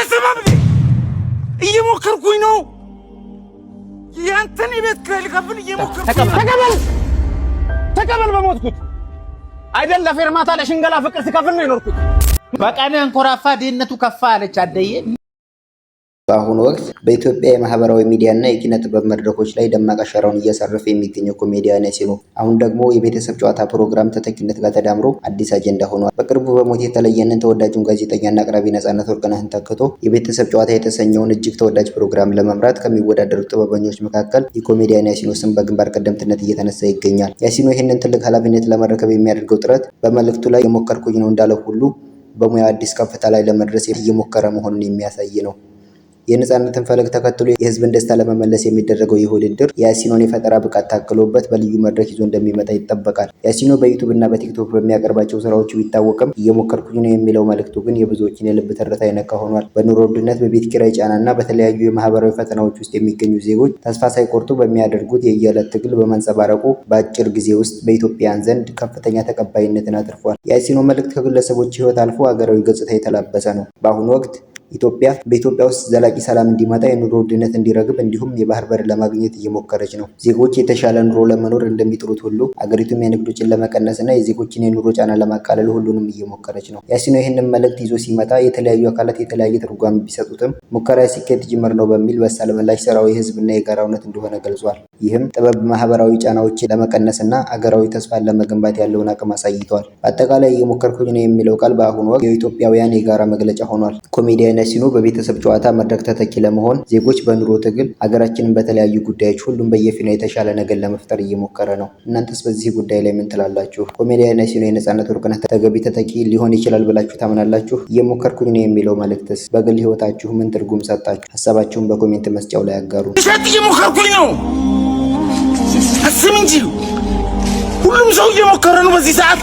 አትሰማም እንዴ? እየሞከርኩኝ ነው። ያንተን የቤት ኪራይ ልከፍል እየሞከርኩኝ ነው። ተቀበል ተቀበል። በሞትኩት አይደል ለፌርማታ ለሽንገላ ፍቅር ስከፍል ነው የኖርኩት። በቀን አንኮራፋ ድህነቱ ከፋ አለች አደዬ። በአሁኑ ወቅት በኢትዮጵያ የማህበራዊ ሚዲያና የኪነ ጥበብ መድረኮች ላይ ደማቅ አሻራውን እያሳረፈ የሚገኘው ኮሜዲያን ያሲኖ አሁን ደግሞ የቤተሰብ ጨዋታ ፕሮግራም ተተኪነት ጋር ተዳምሮ አዲስ አጀንዳ ሆኗል። በቅርቡ በሞት የተለየንን ተወዳጁን ጋዜጠኛና አቅራቢ ነጻነት ወርቅነህን ተክቶ የቤተሰብ ጨዋታ የተሰኘውን እጅግ ተወዳጅ ፕሮግራም ለመምራት ከሚወዳደሩ ጥበበኞች መካከል የኮሜዲያን ያሲኖ ስም በግንባር ቀደምትነት እየተነሳ ይገኛል። ያሲኖ ይህንን ትልቅ ኃላፊነት ለመረከብ የሚያደርገው ጥረት በመልእክቱ ላይ እየሞከርኩኝ ነው እንዳለው ሁሉ በሙያ አዲስ ከፍታ ላይ ለመድረስ እየሞከረ መሆኑን የሚያሳይ ነው። የነጻነትን ፈለግ ተከትሎ የህዝብን ደስታ ለመመለስ የሚደረገው ይህ ውድድር የያሲኖን የፈጠራ ብቃት ታክሎበት በልዩ መድረክ ይዞ እንደሚመጣ ይጠበቃል። ያሲኖ በዩቱብ እና በቲክቶክ በሚያቀርባቸው ስራዎቹ ቢታወቅም እየሞከርኩኝ ነው የሚለው መልእክቱ ግን የብዙዎችን የልብ ትርታ የነካ ሆኗል። በኑሮ ውድነት፣ በቤት ኪራይ ጫና እና በተለያዩ የማህበራዊ ፈተናዎች ውስጥ የሚገኙ ዜጎች ተስፋ ሳይቆርጡ በሚያደርጉት የየዕለት ትግል በመንጸባረቁ በአጭር ጊዜ ውስጥ በኢትዮጵያውያን ዘንድ ከፍተኛ ተቀባይነትን አትርፏል። የያሲኖ መልእክት ከግለሰቦች ሕይወት አልፎ አገራዊ ገጽታ የተላበሰ ነው። በአሁኑ ወቅት ኢትዮጵያ በኢትዮጵያ ውስጥ ዘላቂ ሰላም እንዲመጣ፣ የኑሮ ውድነት እንዲረግብ እንዲሁም የባህር በር ለማግኘት እየሞከረች ነው። ዜጎች የተሻለ ኑሮ ለመኖር እንደሚጥሩት ሁሉ አገሪቱም የንግድ ወጪን ለመቀነስ እና የዜጎችን የኑሮ ጫና ለማቃለል ሁሉንም እየሞከረች ነው። ያሲኖ ይህንን መልእክት ይዞ ሲመጣ የተለያዩ አካላት የተለያየ ትርጓሜ ቢሰጡትም ሙከራ የስኬት ጅምር ነው በሚል በሳል ምላሽ ስራው የህዝብና የጋራ እውነት እንደሆነ ገልጿል። ይህም ጥበብ ማህበራዊ ጫናዎችን ለመቀነስ እና አገራዊ ተስፋን ለመገንባት ያለውን አቅም አሳይቷል። በአጠቃላይ እየሞከርኩኝ ነው የሚለው ቃል በአሁኑ ወቅት የኢትዮጵያውያን የጋራ መግለጫ ሆኗል። ኮሜዲያን ያሲኖ በቤተሰብ ጨዋታ መድረክ ተተኪ ለመሆን ዜጎች በኑሮ ትግል፣ ሀገራችንን በተለያዩ ጉዳዮች ሁሉም በየፊናው የተሻለ ነገር ለመፍጠር እየሞከረ ነው። እናንተስ በዚህ ጉዳይ ላይ ምን ትላላችሁ? ኮሜዲያን ያሲኖ የነጻነት ወርቅነህ ተገቢ ተተኪ ሊሆን ይችላል ብላችሁ ታምናላችሁ? እየሞከርኩኝ ነው የሚለው መልእክትስ በግል ህይወታችሁ ምን ትርጉም ሰጣችሁ? ሀሳባችሁን በ comment መስጫው ላይ አጋሩ። እሸት እየሞከርኩኝ ነው። አስም እንጂ ሁሉም ሰው እየሞከረ ነው በዚህ ሰዓት።